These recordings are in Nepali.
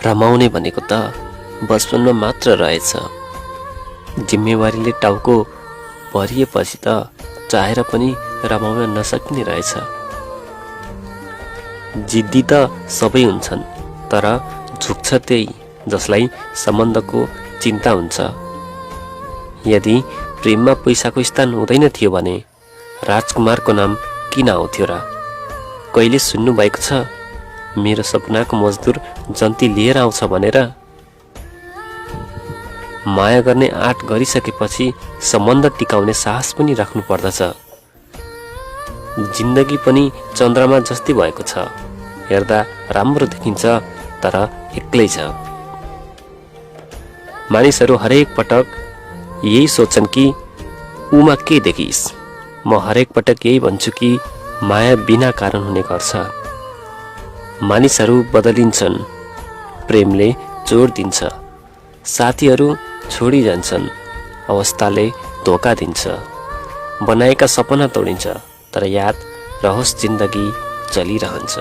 रमाउने भनेको त बचपनमा मात्र रहेछ। जिम्मेवारीले टाउको भरिएपछि त चाहेर पनि रमाउन नसकिने रहेछ। जिद्दी त सबै हुन्छन्, तर झुक्छ त्यही जसलाई सम्बन्धको चिन्ता हुन्छ। यदि प्रेममा पैसाको स्थान हुँदैन थियो भने राजकुमारको नाम किन आउँथ्यो र? कहिले सुन्नु भएको छ मेरो सपनाको मजदुर जन्ती लिएर आउँछ भनेर? माया गर्ने आँट गरिसकेपछि सम्बन्ध टिकाउने साहस पनि राख्नु पर्दछ। जिन्दगी पनि चन्द्रमा जस्तै भएको छ, हेर्दा राम्रो देखिन्छ तर एक्लै छ। मानिसहरू हरेक पटक यही सोच्छन् कि उमा के देखिस्। म हरेक पटक यही भन्छु कि माया बिना कारण हुने गर्छ। मानिसहरू बदलिन्छन्, प्रेमले जोड दिन्छ, साथीहरू छोडी जान्छन्, अवस्थाले धोका दिन्छ, बनाएका सपना तोडिन्छ, तर याद रहोस् जिन्दगी चलिरहन्छ।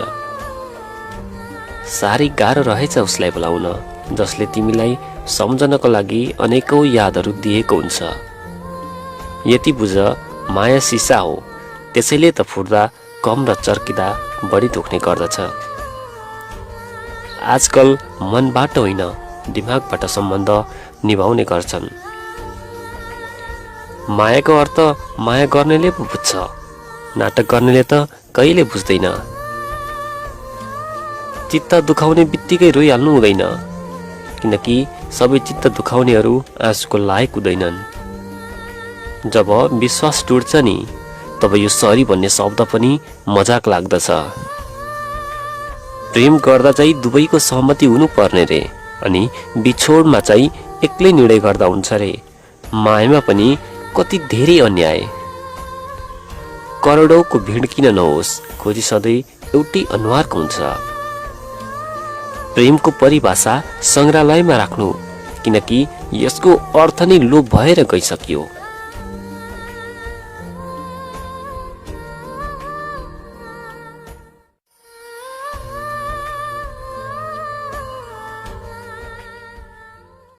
साह्रै गाह्रो रहेछ उसलाई बोलाउन जसले तिमीलाई सम्झनको लागि अनेकौं यादहरू दिएको हुन्छ। यति बुझ माया सिसा हो, त्यसैले त फुट्दा कम र चर्किँदा बढी दुख्ने गर्दछ। आजकल मनबाट होइन दिमागबाट सम्बन्ध निभाउने गर्छन्। मायाको अर्थ माया गर्नेले पो बुझ्छ, नाटक गर्नेले त कहिले बुझ्दैन। चित्त दुखाउने बित्तिकै रोइहाल्नु हुँदैन, किनकि सबै चित्त दुखाउनेहरू आँसुको लायक हुँदैनन्। जब विश्वास टुट्छ नि तब यो सरी भन्ने शब्द पनि मजाक लाग्दछ। प्रेम गर्दा चाहिँ दुवैको सहमति हुनुपर्ने रे, अनि बिछोडमा चाहिँ एक्लै निर्णय गर्दा हुन्छ रे। मायामा पनि कति धेरै अन्याय। करोडौंको भिड किन नहोस्, खोजी सधैँ एउटै अनुहारको हुन्छ। प्रेमको परिभाषा संग्रहालयमा राख्नु, किनकि यसको अर्थ नै लोप भएर गइसक्यो।